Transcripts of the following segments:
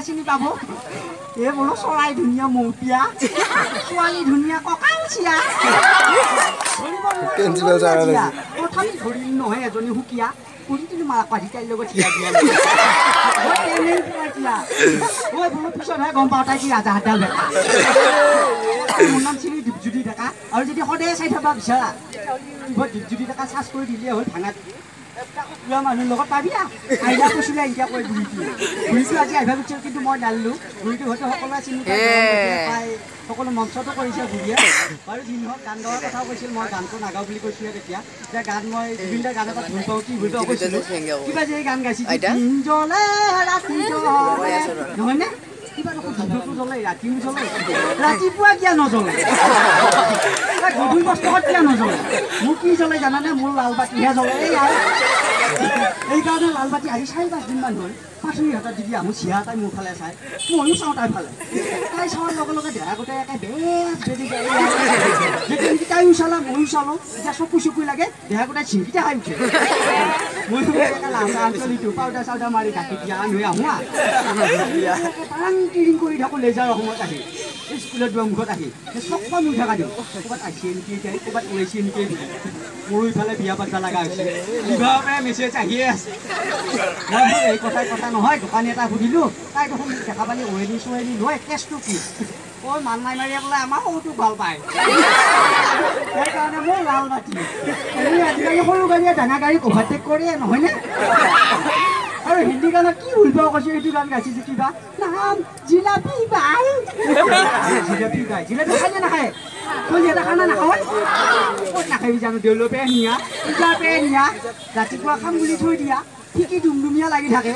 চিনি পাব এই বোলো চৰাই ধুনীয়া মৌপিয়া ছোৱালী ধুনীয়া কঁকালচিয়া তথাপি ধৰিল নহয় এজনী সুকীয়া কোনদিন মাক পাতি তাইৰ লগত থিয়া দিয়া মই বোলো পিছতহে গম পাওঁ তাই কি ৰাজাহাটডাল ডেকা। মোৰ নাম শ্ৰী দীপজ্যোতি ডেকা। আৰু যদি সদায় চাই থাকিব বিচাৰা তেতিয়াহ'লে দীপজ্যোতি ডেকা চাৰ্জ কৰি দিলেই হ'ল। ভাঙাত বুঢ়া মানুহৰ লগত পাবি আহিলা কৈছিলে এতিয়া কয় বুঢ়ীটো বুঢ়ীটো আজি আহিব বিচাৰিছিল কিন্তু মই নালিলোঁ। বুঢ়ীটো হয়তো সকলোৱে চিনি পায়, সকলো মঞ্চতো কৰিছে বুঢ়ীয়ে। বাৰু যি নহওক গান গোৱাৰ কথাও কৈছিল, মই গানটো নাগাওঁ বুলি কৈছিলোঁ তেতিয়া। এতিয়া গান মই জুবিনদাৰ গান এটা ভুল পাওঁ কি ভুল পাওঁ কৈছিলোঁ, কিবা যে গান গাইছিল জ্বলে ৰাতি নহয়নে, কিবা দেখোন দিনতো জ্বলে ৰাতিও জ্বলে, ৰাতিপুৱা কিয় নজ্বলে, গধূলি বস্তৰত কিয় নজ্বলে? মোৰ কি জ্বলে জানানে? মোৰ লালবাতিহে জ্বলে। এই আৰু এইকাৰণে লালবাতি আজি 4-5 দিনমান হ'ল। পাচনিহঁতত যদি আহোঁ চিয়া তাই মোৰ ফালে চাই, ময়ো চাওঁ তাইৰ ফালে। তাই চোৱাৰ লগে লগে দেহা গোটেই একে বেছ বেজি যায়। যেতিয়া নেকি তাইও চালা ময়ো চালোঁ, এতিয়া চকু চকু লাগে, দেহা গোটেই ঝিংকিতে খাই উঠে। ময়ো একে লাচা আঞ্চলিটো পাউডাৰ চাউডাৰ মাৰি গাখীৰ দিয়া আন হৈ আহোঁ টাং টিৰিং কৰি থাকোঁ। লেজাৰৰ সময়ত আহি স্কুলত দুৱাৰ মুখত আহি চকমান নুই থকা দিওঁ, ক'ৰবাত আহিছে নেকি এতিয়া, ক'ৰবাত ওলাইছে নেকি। মোৰো ইফালে বিয়া পাতিব লগা হৈছে, বিবাহৰ পৰাই মেছেজ আহিয়ে আছে। মই এই কথাই কথা নহয়, দোকানী এটা সুধিলোঁ, তাই দেখোন দেখা পালি ওৱেলি চোৱেলি লৈ কেছটো কি? ঐ মান্নাই মাৰিয়ে বোলে আমাৰ সৰুটোক ভাল পায়, সেইকাৰণে মোৰ লাল বাতি। এনেই আজিকালি সৰু গাড়ীয়ে ডাঙৰ গাড়ীক অভাৰটেক কৰে নহয়নে? আৰু হিন্দী গানত কি ভুল পাওঁ কৈছোঁ, এইটো গান গাইছে যে কিবা নাম জিলাপি বাই জিলাপি বাই। জিলাপি খায় নে নাখায়? ছোৱালী এটা খানা নাখায়? ক'ত নাখাবি জানো? দেউলৰ পৰাই নিয়া, পূজাৰ পৰাই নিয়া, ৰাতিপুৱা খাম বুলি থৈ দিয়া, ঠিকি ডুমডুমীয়া লাগি থাকে,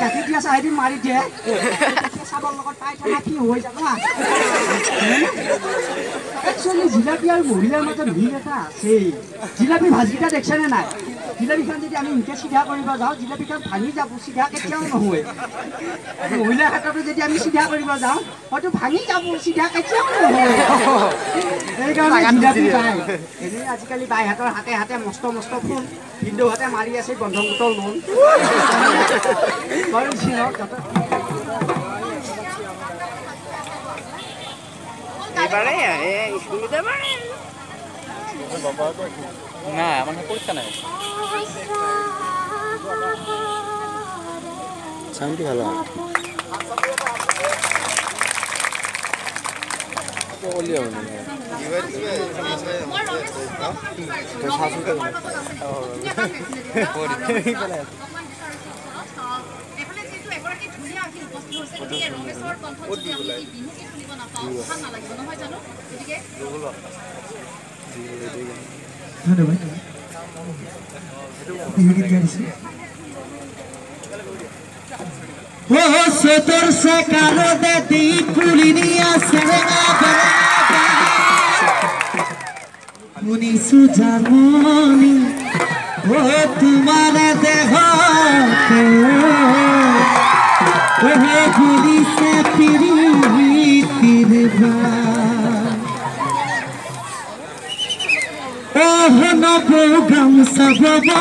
গাখীৰ দিয়া চাহেদি মাৰি দিয়ে, চাবৰ লগত পাই থকা কি হৈ যাব। একচুৱেলি জিলাপি আৰু মহিলাৰ মাজত মিল এটা আছেই। জিলাপি ভাজিকেইটা দেখছেনে নাই? জিলাপীখন যদি আমি এনেকৈ চিধা কৰিব যাওঁ জিলাপীখন ভাঙি যাব, চিধা কেতিয়াও নহয়। মহিলাৰ ক্ষেত্ৰতো যদি আমি চিধা কৰিব যাওঁ হয়তো ভাঙি যাব, চিধা কেতিয়াও নহয়। সেইকাৰণে জিলাপি পায়। এনেই আজিকালি বাইহাতৰ হাতে হাতে মস্ত মস্ত ফোন, ভিনদেউ হাতে মাৰি আছে বন্ধন গোটৰ লোন। বাৰু যি নহওক না আমার পরীক্ষা নাই। সাউন্ডটি ভালো ধন্যবাদ। বিহুগীত গাইছে তোর সে কারো দি ফুলিনিয়া শুনিছো জাননি ও তোমার দেহ পুলিশে ফিরি গামছা জানা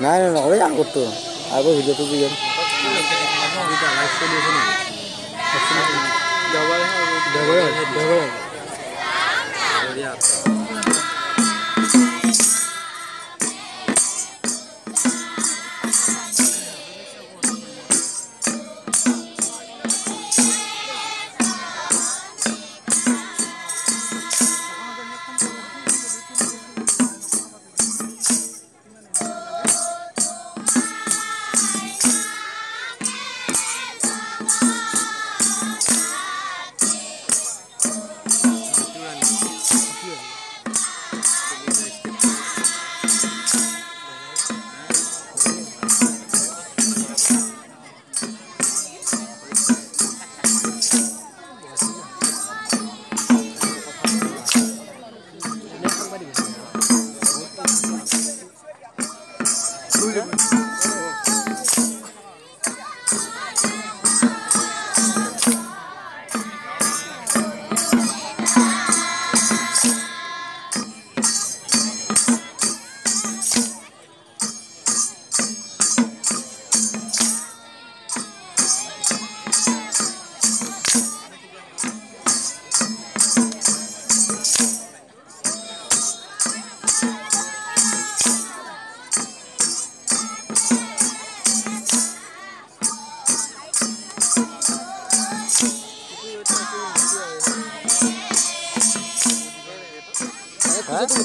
না না না ওই আগর তো আগর ভিডিও তো দিবেন। Yeah.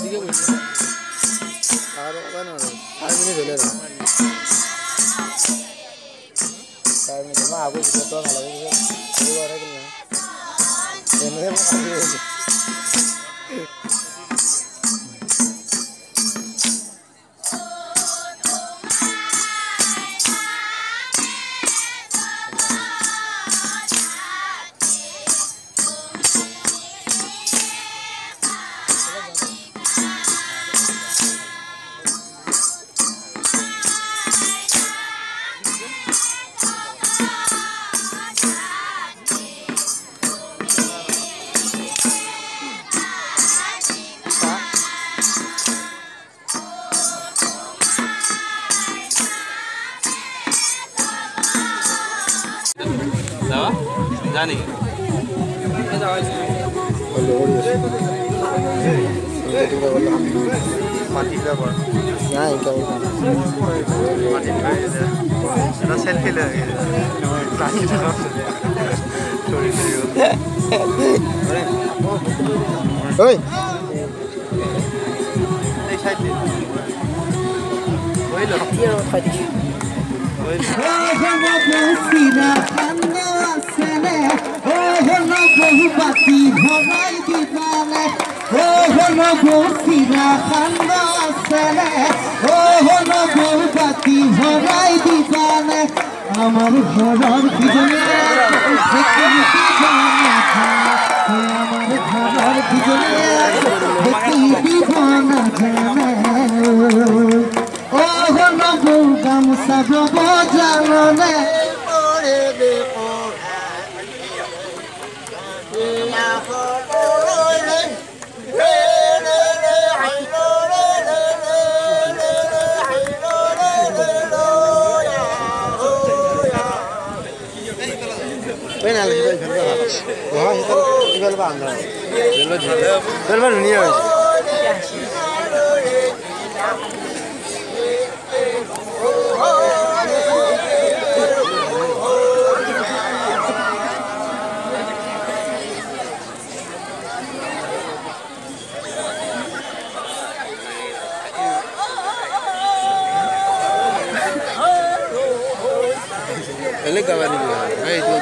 আৰু ক'ব নোৱাৰো 5 মিনিট হ'লে আৰু 5 মিনিট মই আগৰ ভিডিঅ'টো ভাল লাগে থাকিল নহয় এনেই মই কাটি। যা নেকি বাতি ভৰাই দিবানে ও হল বসিৰা খান্দ আছেনে ও হল বাতি ভৰাই দিবানে আমাৰ ঘৰৰ আমাৰ ঘৰৰ জানে ও হল বৌ গামোচা বব জাননে ধুনীয়া হৈছে। বেলেগ গাবা নেকি এইটো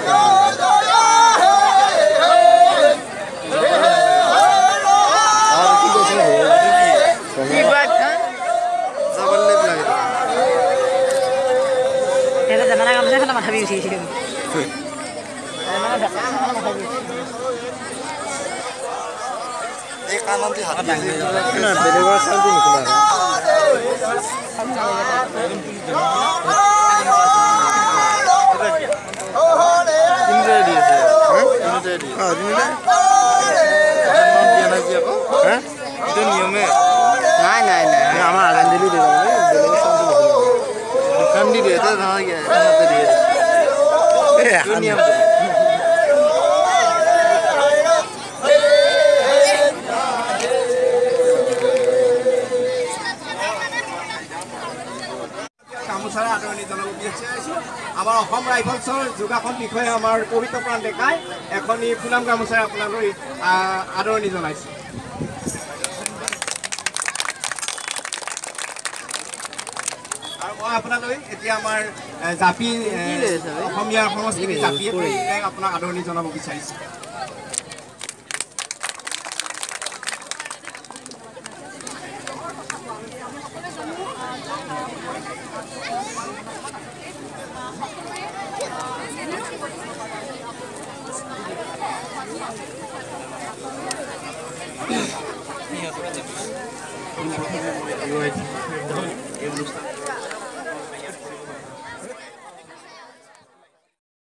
বেলেগৰ চাউণ্ডটো নুশুনা। নাই নাই নাই আমাৰ আজান দিলি নিয়ম। গামোচাৰে আদৰণি জনাব বিচাৰিছোঁ। আমাৰ অসম ৰাইফলছৰ যোগাসন বিষয়ে আমাৰ পবিত্ৰ প্ৰাণ ডেকাই এখনি ফুলাম গামোচাৰে আপোনালৈ আদৰণি জনাইছোঁ। আৰু মই আপোনালৈ এতিয়া আমাৰ জাপি অসমীয়া সংস্কৃতি জাপি আপোনাক আদৰণি জনাব বিচাৰিছোঁ।